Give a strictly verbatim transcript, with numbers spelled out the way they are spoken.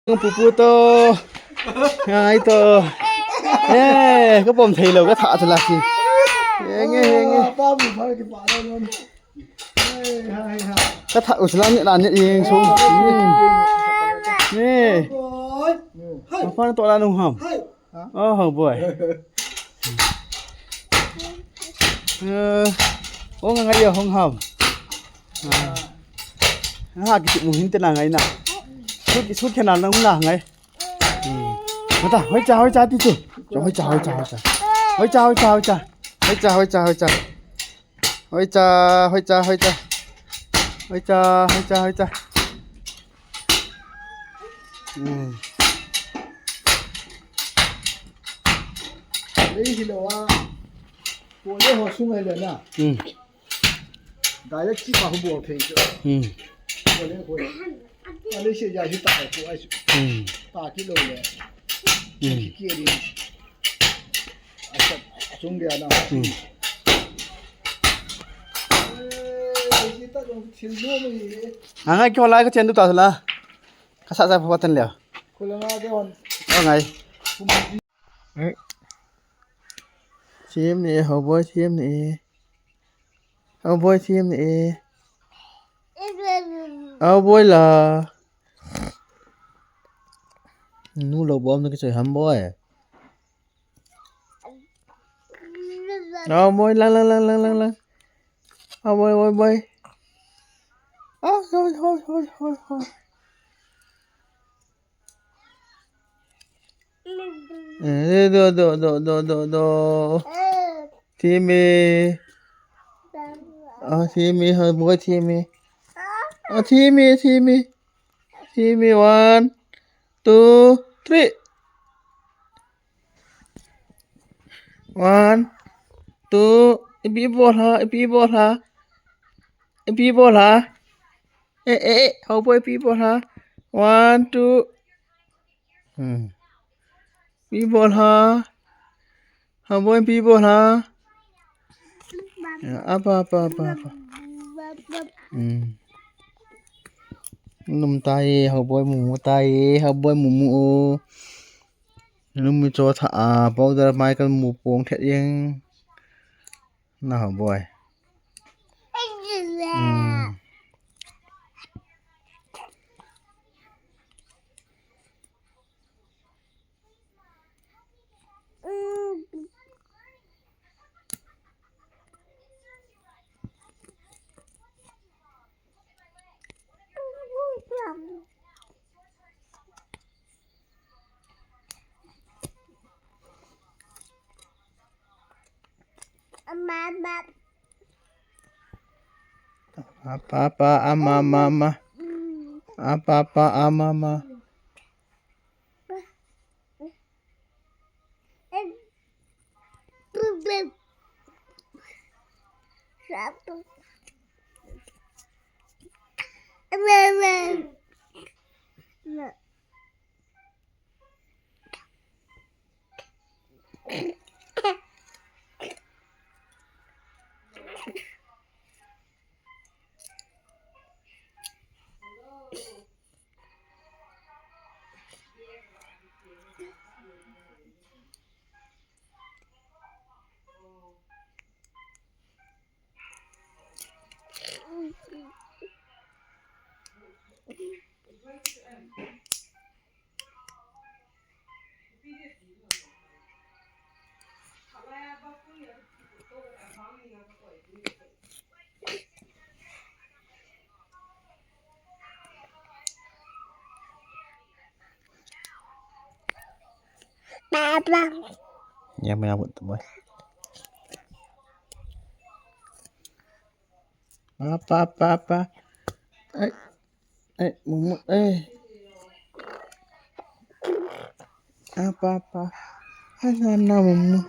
Pupu to. Ngai to. Eh, ka pom thei lo ka tha thla si. Enge, enge. Pa bu phar ki pa lo non. Ka tha usla ni la ni eng sung. Ni. Apa to la nung ham. Oh, boy. Eh, oh, ngai ya hong ham. Ah. Ha, ki mu hin te na ngai na. Su, su kena na ngai. Hmm. Mata, hoicha, hoicha, ti chu. Hoicha, hoicha, hoicha. Hoicha, hoicha, hoicha. Hoicha, hoicha, hoicha. Hoicha, hoicha, hoicha. Hoicha, hoicha, hoicha. Hmm. Lei hi lo a. Ko le ho sung ai le na. Hmm. Direct chi pa hu bo phei chu. Hmm. Ko le ko le. Ko le se ja hi ta ko ai chu. Hmm. Ta ki lo le. Hmm. Ki ki ri. A sa, a sung dia na. Hmm. Eh, si ta jong thil no mo hi. Anga ki ho lai ka chen du ta la. Ka sa sa pa tan le. Ko la nga de hon. Ngai. Eh. Thiam ni, Haoboi thiam ni. Haoboi thiam ni. Haoboi la. Nu lo bom ni ka choi ham boi. Haoboi, lang, lang, lang, lang, lang, lang. Haoboi, boi, boi. Ah, hoi, hoi, hoi, hoi, hoi. Eh, do, do, do, do, do, do. Thiam e. Ah, thiam e, Haoboi thiam e. Ah, thiam e, thiam e. Thiam e, one, two, three. One, two, ipi bol ham, ipi bol ham. Ipi bol ham. Eh, eh, eh, Haoboi ipi bol ham. One, two. Hmm. Ipi bol ham. Haoboi ipi bol ham. Ya, apa, apa, apa, apa. Hmm. Num tai, Haoboi mumu tai, Haoboi mumu o. Num mi cho tha a, powder mai kan mu pong thet jeng. Na Haoboi. Hmm. Apa, apa, ama, ama, ama. Apa, apa, ama, ama. Papa. Ya, main abut tu, boy. Apa, apa, apa? Eh, eh, mumu, eh. Apa, apa? Hai, na, na, mumu.